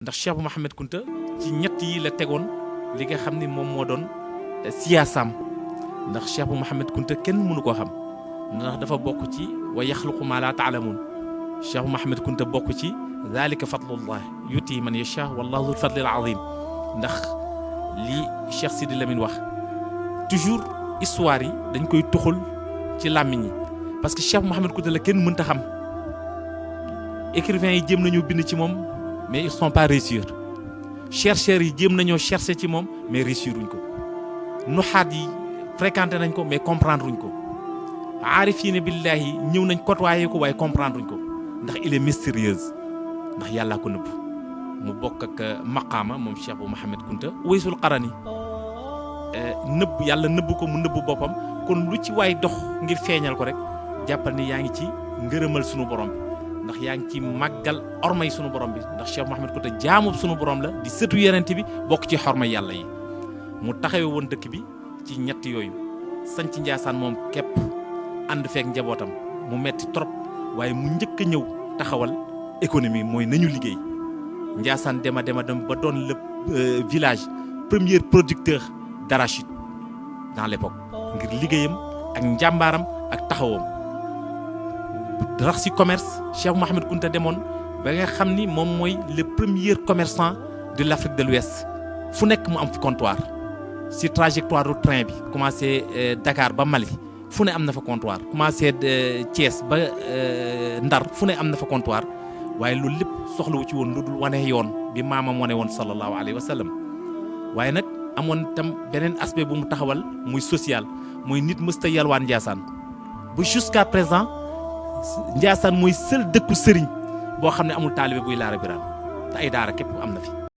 ndax Cheikh bu Mouhamed Kunta ci ñett yi la tegoon li nga xam ni moom moo doon siyaasaam ndax Cheikh bu Mouhamed Kunta kenn mënu koo xam ndax dafa bokk ci wa yaxluqu maa laa taalamuun Cheikh bu Mouhamed Kunta bokk ci zaalika fadlullah yuti man yashaa wallaahu zul fadlil azim ndax li Cheikh Sidi Lamine wax toujours histoire yi dañ koy tuxul ci làmmiñ yi parce que Cheikh bu Mouhamed Kunta la kenn mënta xam écrivains yi jéem nañu bind ci moom mais ils sont pas réussir chercheurs yi jéem nañoo chercher ci moom mais réussir wuñ ko nuxaat yi fréquenté nañ ko mais comprendre wuñ ko aarifiina billaahi ñëw nañ côtoyé ko waaye comprendre wuñ ko ndax il est mystérieuse ndax yàllaa ko nëbb mu bokk ak maqaama moom Cheikh bu Mouhamed Kunta Waysul Qarani nëbb yàlla nëbb ko mu nëbb boppam kon lu ci waay dox ngir feeñal ko rek jàppal ni yaa ngi ci ngërëmal sunu borom bi ndax yaa ngi ci màggal ormay sunu borom bi ndax Cheikh Mouhamed Kunta jaamub sunu borom la di sëtu yenente bi bokk ci xormay yàlla yi mu taxawe woon dëkk bi ci ñett yooyu sanc Njaasaan moom képp ànd feek njabootam mu metti trop waaye mu njëkk a ñëw taxawal économie mooy nañu liggéey Njaasaan dem ba doon le village premier producteur d'arachide dans l'époque ngir liggéeyam ak njàmbaaram ak taxawam rax ci commerce Cheikh Mouhamed Kunta demoon ba nga xam ni moom mooy le premier commerçant de l'Afrique de l'Ouest fu nekk mu am fi comptoir ci trajectoire du train bi commencé Dakar ba Mali fu ne am na fa comptoir commencé Thiès ba Ndar fu ne am na fa comptoir waaye loolu lépp soxlawu ci woon lu dul wane yoon bi maamam wane woon sallallahu alayhi wa sallam waaye nag amoon tam beneen aspect bu mu taxawal muy social mooy nit mësta yalwaan Njaasaan ba jusqu'à présent Njaasaan mooy seul dëkku sëriñ boo xam ne amul taalibe buy laara biraan te ay daara képp am na fi